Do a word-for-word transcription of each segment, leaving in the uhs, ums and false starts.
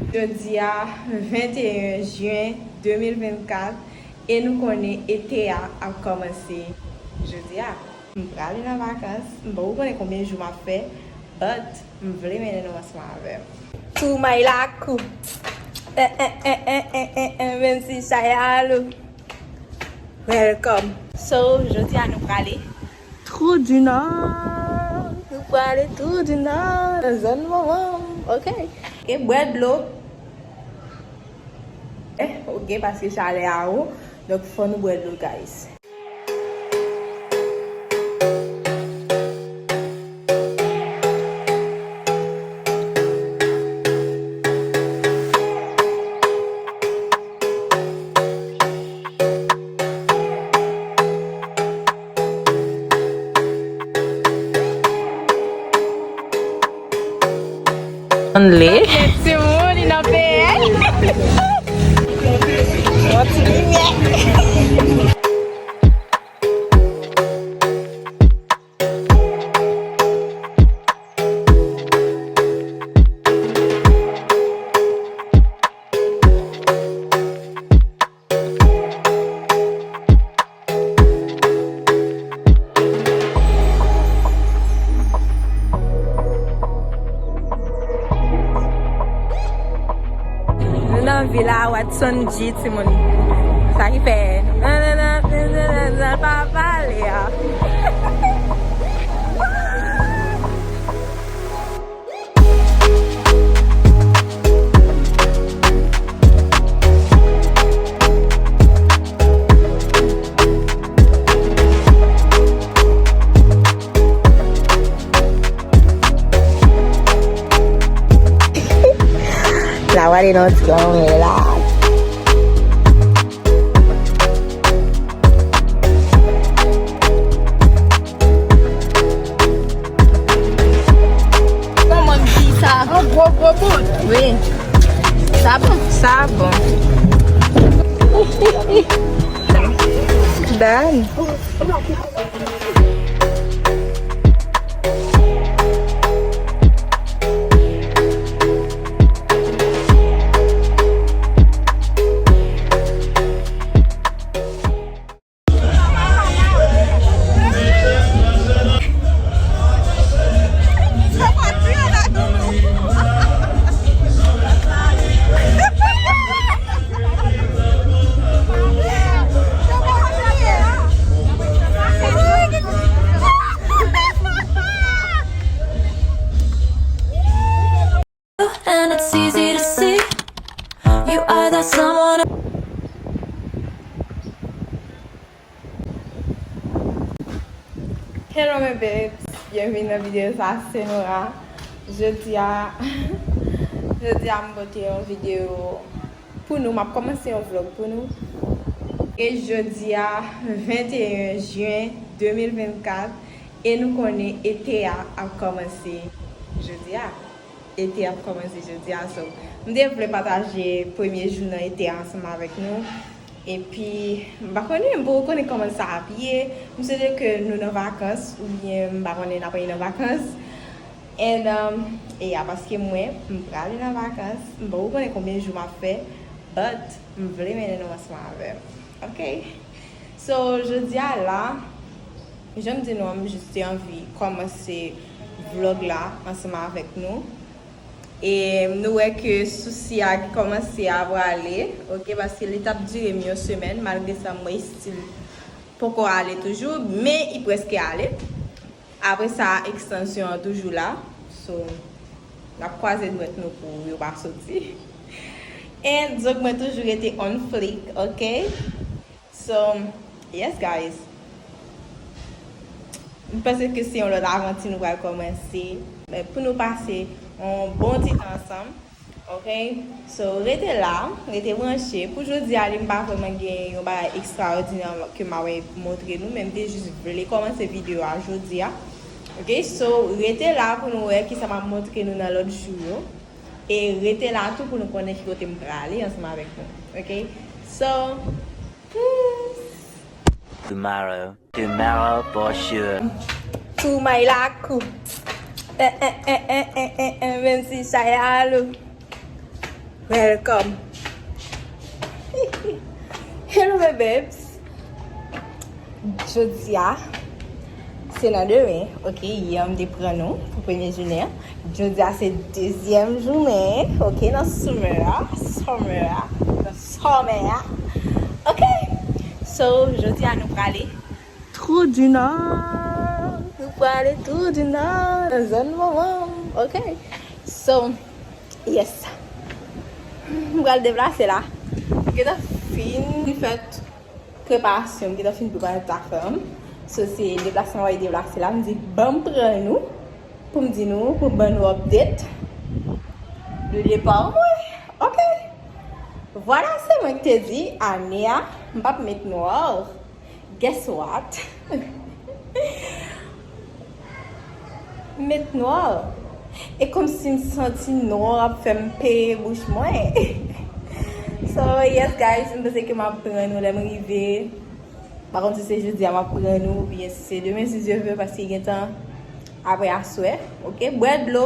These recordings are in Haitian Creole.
Jodi a, venteyen jen de mil vennkat, e nou konnen ete a ap kòmanse jodi a. M prale nan vakans, m poko konnen konbyen jou m ap fè, but m vle mennen nou ansanm avè m. Tou may lakou. Eh, eh, eh, eh, eh, eh, eh, menm si chay alou. Welcome. So, jodi a nou prale Trou du Nord. Nou prale Trou du Nord, nan zòn manman m, ok? E bwè dlo. Eh, ok, paske chalè a wo, donk fò nou bwè dlo, guys. Anle. Timoun, li nan peyèl. Yon ti limyè. Nou nan vila Watson G, timoun. Sa ki fè, nan, nan, nan, nan, nan, nan, pa pale a. La wale nan ti lanmè la. Kòman m di sa? Yon gwo, gwo bout. Wi. Sa bon. Sa bon. Dan. And it's easy to see you are that someone. Hello my babes, byenvini nan videyo sa, se Nora. Jodi a, jodi a m pote yon videyo pou nou, m ap kòmanse yon vlog pou nou. E jodi a, venteyen jen de mil vennkat, e nou konnen ete a ap kòmanse jodi a. Ete ap kòmanse jodi a, so m te vle pataje premye jou nan ete a ansanm avèk nou. Epi, m pa konnen, m poko konnen kòman sa ap ye. M swete ke nou nan vakans, oubyen m pa konnen n ap nan vakans. And, um, e a paske mwen, m prale nan vakans, m poko konnen konbyen jou m ap fè, but m vle mennen nou ansanm avè m. Ok? So, jodi a la, jan m di nou an, m jis te anvi kòmanse vlog la ansanm avèk nou. E nou wè ke sousi a ki kòmanse a prale, ok, paske li t ap dire m yon semèn, malgre sa m wè li still poko ale toujou, men li prèske ale. Apre sa, ekstansyon an toujou la, so, n ap kwaze dwèt nou pou yo pa soti. And zong mwen toujou rete on fleek, ok? So, yes, guys. M panse ke se yon lòt avanti nou pral kòmanse. Men pou nou pase yon bon ti tan ansanm, ok? So, rete la, rete branche. Pou jodi a, li m pa vrèman gen yon bagay ekstraòdinè ke m ap montre nou, men m te jis vle kòmanse videyo a jodi a. Ok, so, rete la pou nou wè kisa m ap montre nou nan lòt jou yo. E rete la tou pou nou konnen ki kote m prale ansanm avèk nou. Ok? So, peace. Tomorrow. Tomorrow for sure. Tou may lakou. Eh, eh, eh, eh, eh, eh, eh, menm si chay alou. Welcome. Hello my babes. Jodi a se nan demen, ok, yè m te pran nou pou premye jounen an. Jodi a se dezyèm jounen, ok, nan summer a, summer a, nan summer a. Ok. So, jodi a nou prale Trou di Nò. Nou prale Trou di Nò, nan zòn manman m, ok. So, yes. M pral deplase la. M gentan fin fè preparasyon, m gentan fin prepare zafè m. So, se deplasman m ap deplase la. M di, ban m pran nou, pou m di nou, pou m ban nou update de depa mwen. Ok. Vwala, se mwen ki te di, ane a, m p ap met nwa. Guess what? Met nwa. E kòmsi m santi nwa ap fè m peye bouch mwen. So, yes, guys, m panse ke m ap pran nou lè m rive. Pa konn si se jodi a m ap pran nou, oubyen si se demen, si Dye vle, paske gentan apre aswè. Ok, bwè dlo.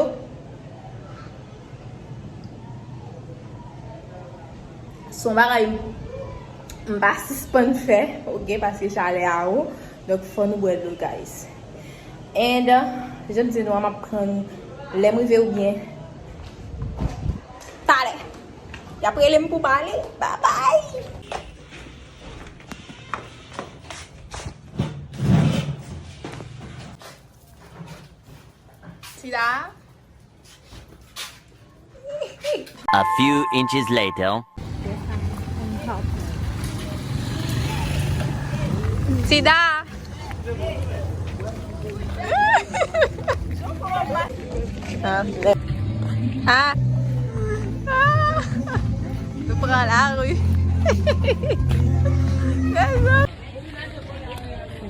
Se yon bagay m pa sispann fè, ok, paske chalè a wo. Donk, fò nou bwè dlo, guys. And, uh, jan m di nou an, m ap pran nou lè m rive oubyen talè. Y ap rele m pou pale. Bye bye! Tida. A few inches later. Tida. Ah. Ah. Nou pran lari.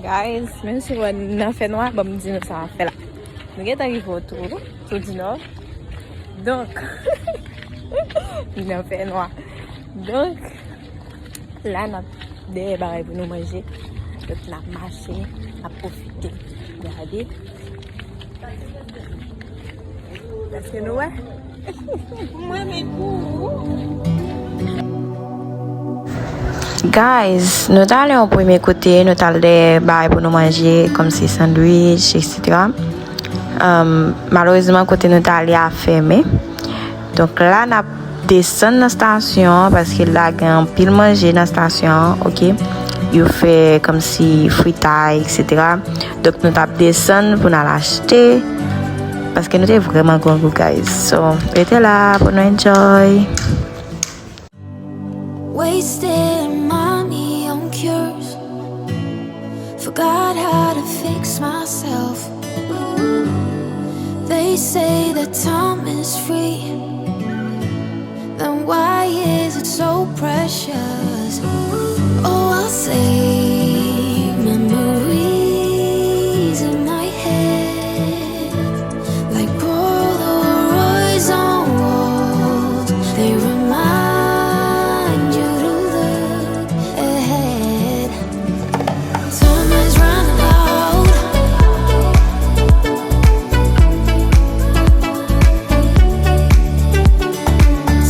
Guys, menm si w wè nan fè nwa, ban m di nou sa ap fè la. Nou gentan rive o Trou, Trou di Nò. Donk, nan fè nwa. Donk, la n ap dèyè bagay pou nou manje. Donk, n ap mache, n ap pwofite. Gade. Èske nou wè? Mwen, men pou. Guys, nou t al yon premye kote, nou t al dèyè bagay pou nou manje, kòmsi sandwich, etsetera. Um, malerezman, kote nou t ale a fèmen. Donk la, n ap desann nan stasyon an, paske la gen anpil manje nan stasyon an, ok? Yo fè kòmsi fritay, etsetera. Donk, nou t ap desann pou n al achte, paske nou te vrèman grangou, guys. So, rete la pou nou enjoy. Wasting money on cures. Forgot how to fix myself. They say that time is free. Then why is it so precious? Oh, I'll save memories in my head, like Polaroids on walls. They remind you to look ahead. Time is running out.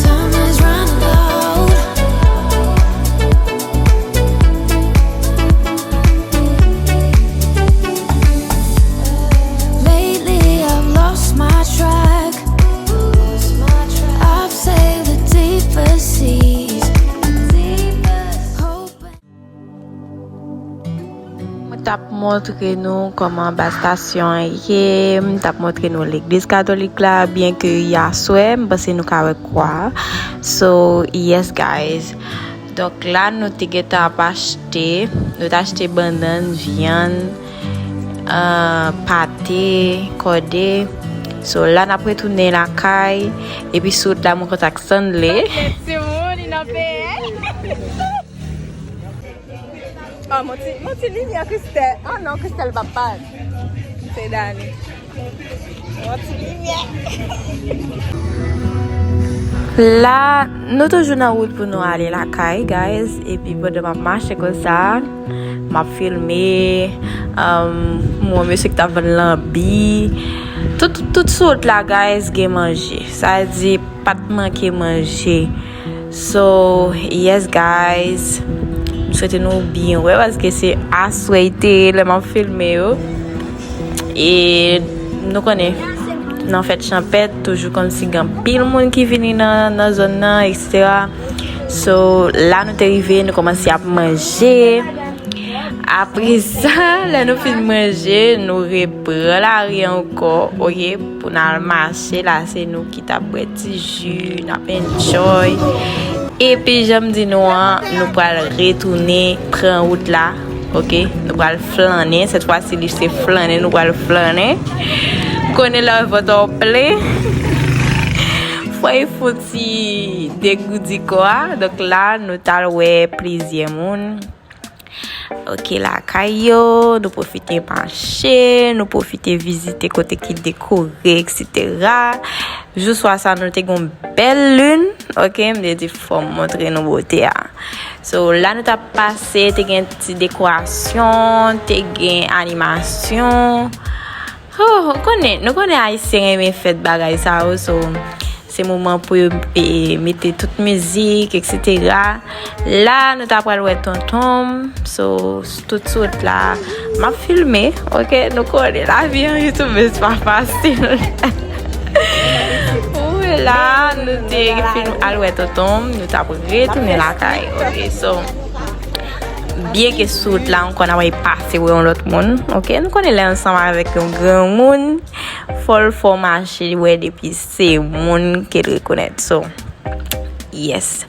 Time is running out. Lately, I've lost my track. I've sailed the deepest seas. Hoping Mwen t ap montre nou kòman anba stasyon an ye, m t ap montre nou legliz katolik la, byen ke yè aswè, m panse nou ka wè kwa a. So, yes, guys. Donk la, nou te gentan ap achte, nou t achte bannann, vyann, ah, pate, kòde. So, la, n ap retounen lakay, epi sou wout la, mwen kontak Stanley. Timoun, li nan peyè. Oh, mon ti, mon ti limyè, Christelle. Oh non, Christelle pa pale. Se Dani. Mon ti limyè. La, nou toujou nan wout pou nou ale lakay, guys. Epi pandan m ap mache konsa, m ap filme. Um, m wè mesye ki t ap vann lanbi. Tout, tout sou wout la, guys, gen manje. Sa di, pa t manke manje. So, yes, guys. M swete nou byen wè, paske se aswè i te ye lè m ap filme yo. E nou konnen, nan fèt chanpèt, toujou kòmsi gen anpil moun ki vini nan, nan zòn nan, et cetera. So, la nou te rive, nou kòmanse ap manje. Apre sa, lè nou fin manje, nou repran lari ankò, oke, pou n al mache. La, se nou ki t ap bwè ti ji, n ap enjoy. Epi, jan m di nou an, nou pral retounen pran wout la, oke? Nou pral flannen, sèt fwa si li se flannen, nou pral flannen. Konnen lè vant an plen, fò e fon ti degoudi kò a. Donk la, nou t al wè plizyè moun. Oke, lakay yo, nou pwofite mache, nou pwofite vizite kote ki dekore, et cetera. Jou swa sa, nou te gen yon bèl lin, oke, m te di fò m montre nou bote a. So, la nou t ap pase, te gen ti dekorasyon, te gen animasyon. Oh, nou konnen, nou konnen Ayisyen renmen fèt bagay sa yo, so, se moman pou yo, e, mete tout mizik, et cetera. La, nou ta pral wè tonton m, so, tout sou wout la, m ap filme, oke? Nou konnen, lavi an youtubèz pa fasil. Wi, la, nou te fin al wè tonton m, nou t ap retounen lakay, oke? So, byenke sou wout la, ankò n ap pase wè yon lòt moun, oke? Nou konnen lè ansanm avèk yon granmoun, fò l fè w mache wè depi se moun ke l rekonèt. So, yes.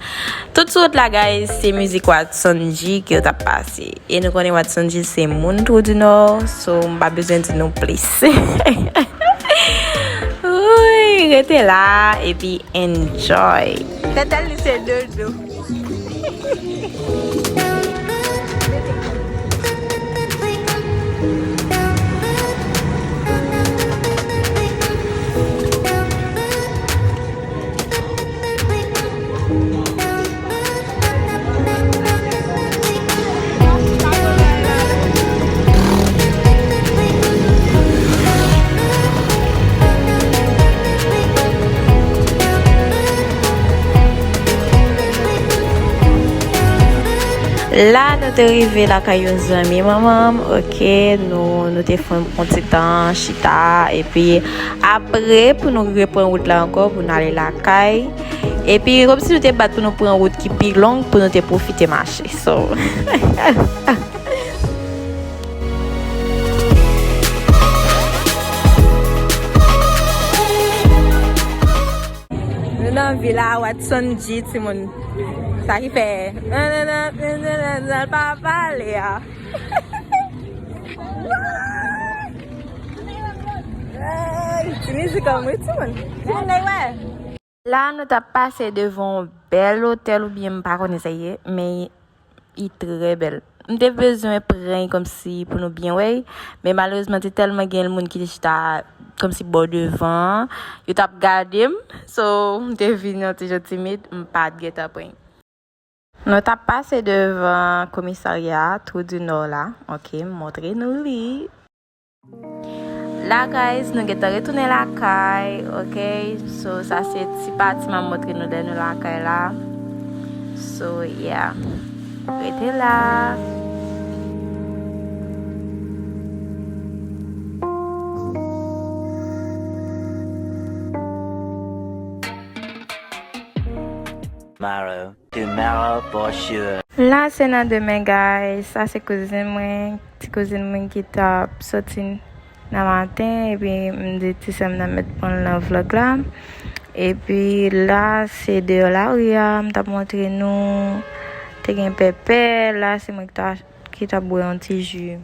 Tout sou wout la, guys, se mizik Watson G ke yo t ap pase. E nou konnen Watson G se moun Trou di Nò, so m pa bezwen di nou plis. Wi, rete la, epi enjoy. Tèt li se dodo. La, nou te rive lakay yon zanmi manman m, oke, nou, nou te fè yon ti tan chita, epi apre, pou nou repran wout la ankò, pou n ale lakay. Epi, kòmsi nou te bat pou nou pran wout ki pi long, pou nou te pwofite mache. So, nou nan vil la, Watson G, timoun. Sa ki fè, nan, nan, nan, nan, nan, nan, pa pale a. Ay, ti mizik an wi, timoun. Timoun, lè wè. La, nou t ap pase devan yon bèl otèl, oubyen m pa konnen sa ye, men li trè bèl. M te bezwen pran l kòmsi pou nou byen wè l, men malerezman, te tèlman gen moun ki te chita kòmsi bò devan an, yo t ap gade m, so, m te vin yon ti jan timid, m pa t gentan pran l. Nou t ap pase devan komisarya Trou di Nò la, oke, m montre nou li. La, guys, nou gentan retounen lakay, oke? So, sa se ti pati m ap montre nou lè nou lakay la. So, yeah. Rete la. Tomorrow. Tomorrow for sure. La, se nan demen, guys. Sa se kouzin mwen, ti kouzin mwen ki t ap soti nan maten, epi m di ti sè m nan mèt pran l nan vlòg la. Epi la, se deyò lari a, m t ap montre nou. Te gen pèpè, la, se mwen ki t ap, ki t ap bwè yon ti ji.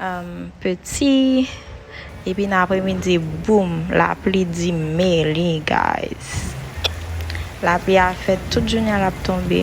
Um, peti. Epi nan apremidi, boum, lapli di meli, guys. Lapli a fè tout jounen an l ap tonbe.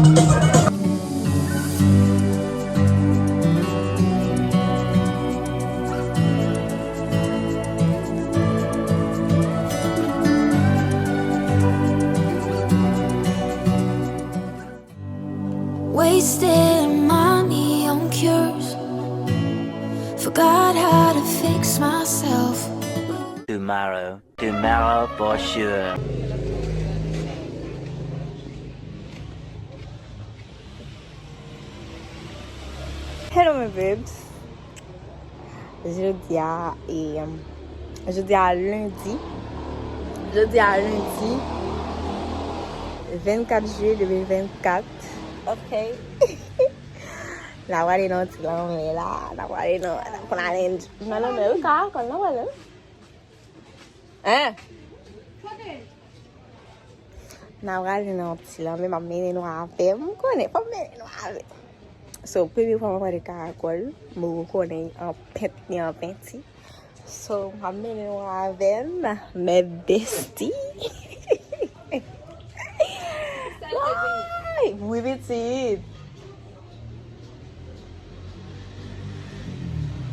Wasting money on cures. Forgot how to fix myself. Tomorrow, tomorrow for sure. Hello my babes. Jodi a, e, jodi a lendi. Jodi a lendi vennkat jiyè de mil vennkat. Ok. N a prale nan ti lanmè la. N a prale nan, n a prale nan lanmè. Wi, Karakòl, n a prale. Hein? N a prale nan yon ti lanmè, m ap mennen nou avè m. M konnen, fò m mennen nou avè m. So, premye fwa m ap prale Karakòl, m konnen an pent ni an penti. So, m ap mennen nou avè m, mes besties. Why? Wi, pitit.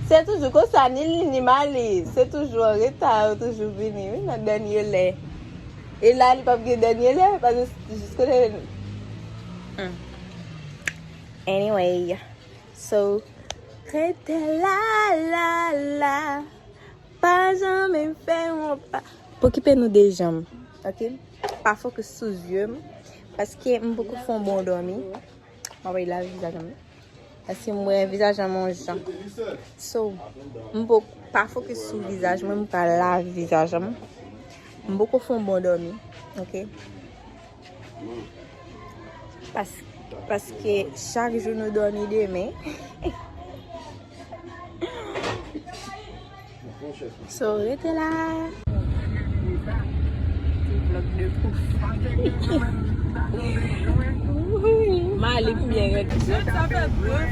Se toujou konsa, ni li ni Mali. Se toujou an reta, yo toujou vini, wi, nan dènye lè. E la, li p ap gen dènye lè, paske jis kote. Hmm. Anyway, so, rete la, la, la. Pa janmen fè yon pa. Pokipe nou de jan m, ok? Pa fokis sou zye m, paske m poko fè yon bon dòmi. M ap lave vizaj mwen. Paske m wè vizaj mwen yon jan. So, m poko, pa fokis sou vizaj mwen, m pral lave vizaj mwen. M poko fè yon bon dòmi, ok? Pas, paske chak jou nou dòmi demen. So, rete la. Ti vlòg de kout. Malik byen rèd. Sa fè de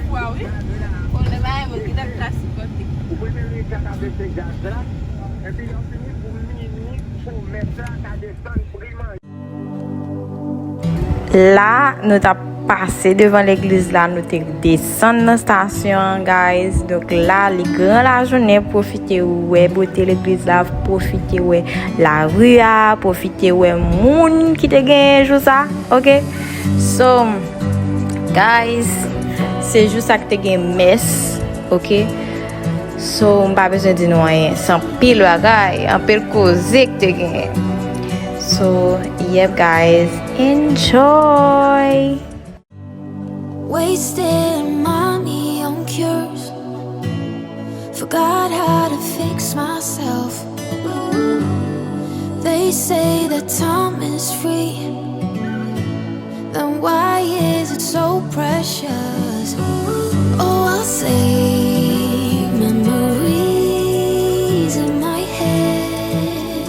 fwa, wi. Konnen bagay mwen ki dèk la sipòte. Ou prefere gaz avèk gaz la, epi lè w fini pou mini, pou mèt la ka desann pri manje. La, nou t ap pase devan legliz la, nou te desann nan stasyon an, guys. Donk la, li gran lajounen, pwofite wè bote legliz la, pwofite wè lari a, pwofite wè moun ki te genyen jou sa, ok? So, guys, se jou sa ki te gen mès, ok? So, m pa bezwen di nou anyen. Se anpil bagay, anpil koze ki te genyen. So, yep, guys, enjoy! Wasting money on cures. Forgot how to fix myself. They say that time is free. Then why is it so precious? Oh, I'll save memories in my head,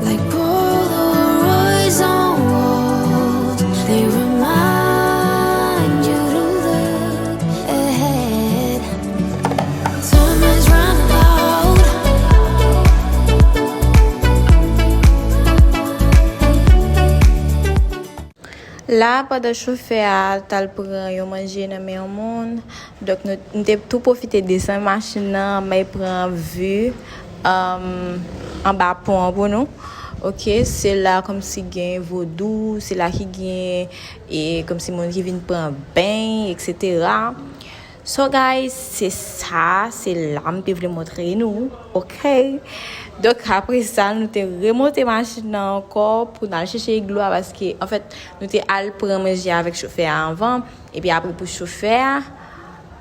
like Polaroids on walls. They remind you to look ahead. Time is running out. La, pandan chofè a t al pran yon manje nan men yon moun, donk nou, nou te tou pwofite desann machin nan, anmèy pran vi, um, anba pon an pou nou. Ok, se la kòmsi gen vodou, se la ki gen, e, kòmsi moun ki vin pran beny, et cetera. So, guys, se sa, se la m te vle montre nou, ok? Donk, apre sa, nou te remonte machin nan ankò pou n al chèche iglo a, paske, anfèt, nou te al pran manje avèk chofè a anvan, epi apre pou chofè a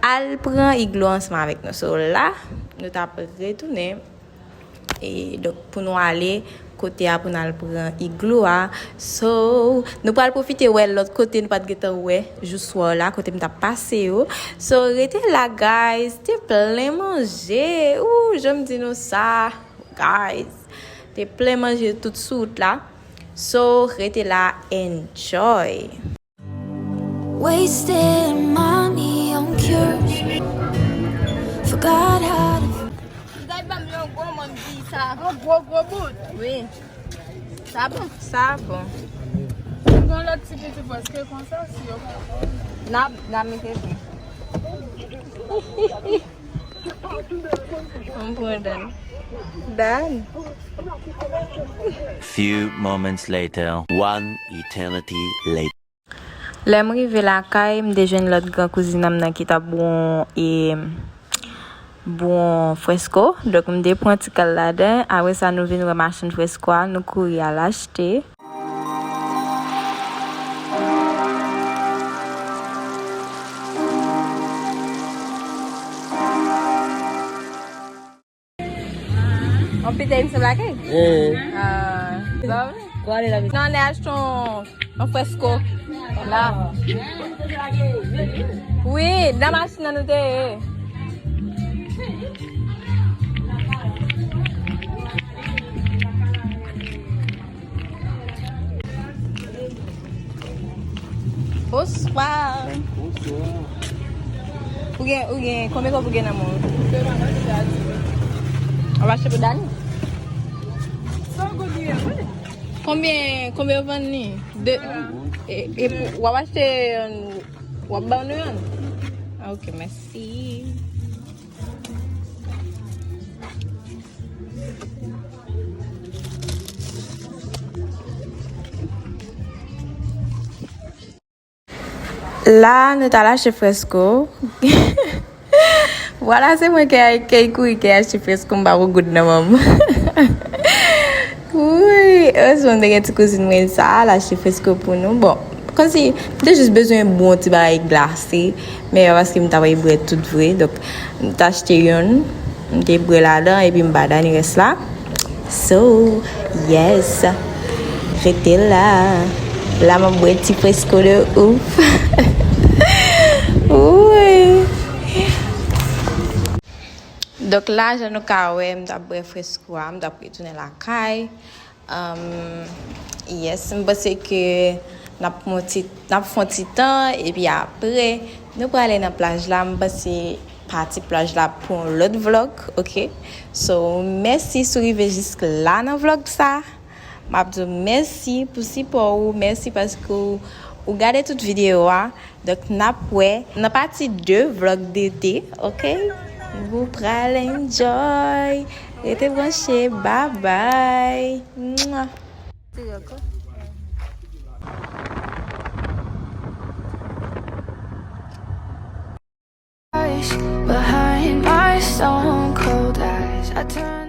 al pran iglo ansanm avèk nou. So, la, nou t ap retounen. E donk, pou nou ale kote a pou n al pran iglo a. So, nou pral pwofite wè lòt kote nou pa t gentan wè jou swa la, kote m t ap pase yo. So, rete la, guys. Te plen manje. Ou, jan m di nou sa, guys. Te plen manje tout sou wout la. So, rete la, enjoy. Wasting money on cures. Forgot how to. Gad ban m yon gwo moun di sa. Yon gwo, gwo bout. Wi. Sa bon. Sa bon. M gen lòt ti piti pòs ke konsa, si yo ka. N ap, n ap mete pi. M pran dan. Dan. Few moments later. One eternity later. Lè m rive lakay, m te jwenn lòt gran kouzin an m nan ki t ap bwon, e, bwon fresko. Donk, m te pran ti kal ladan. Apre sa, nou vin wè machann fresko a, nou kouri al achte. On pita ensemble aquí? Eh. Ah, ¿cuál es la? No, ne achto un fresco. La. Oui, dan machin nan nou te ye. Bonswa. Bonswa. Ou gen, ou gen, konbyen kòb ou gen nan men w? M ap achte pou Dani. Sa w gen, wi. Konbyen, konbyen yo vann li? De. E, e pou, w ap achte, w ap ban nou youn? Ah, ok, mèsi. La, nou t al achte fresko. Vwala, se mwen ki, ki kouri ki achte fresko, m pa pran goud nan men m. Erezman, m te gen ti kouzin mwen sa, l achte Fresco pou nou. Bon, kòmsi, m te jis bezwen bwè yon ti bagay glase, men paske m ta pral bwè tout vre, donk, m t achte youn, m te bwè ladan, epi m ba Dani rès la. So, yes, rete la. La, m ap bwè ti Fresco de ouf. Wi. Donk la, jan nou ka wè, m t ap bwè Fresco a, m t ap retounen lakay. Um, yes, m panse ke n ap fon ti, n ap fon ti tan, epi apre, nou prale nan plaj la. M panse pati plaj la pou yon lòt vlog, ok? So, mèsi si w rive jiska la nan vlog sa. M ap di w mèsi pou sipò ou, mèsi paske w, ou gade tout videyo a. Donk, n ap wè nan pati de vlog de te, ok? Ou pral enjoy. Rete branche, bye bye. Mwah. Behind my stone cold eyes, I turn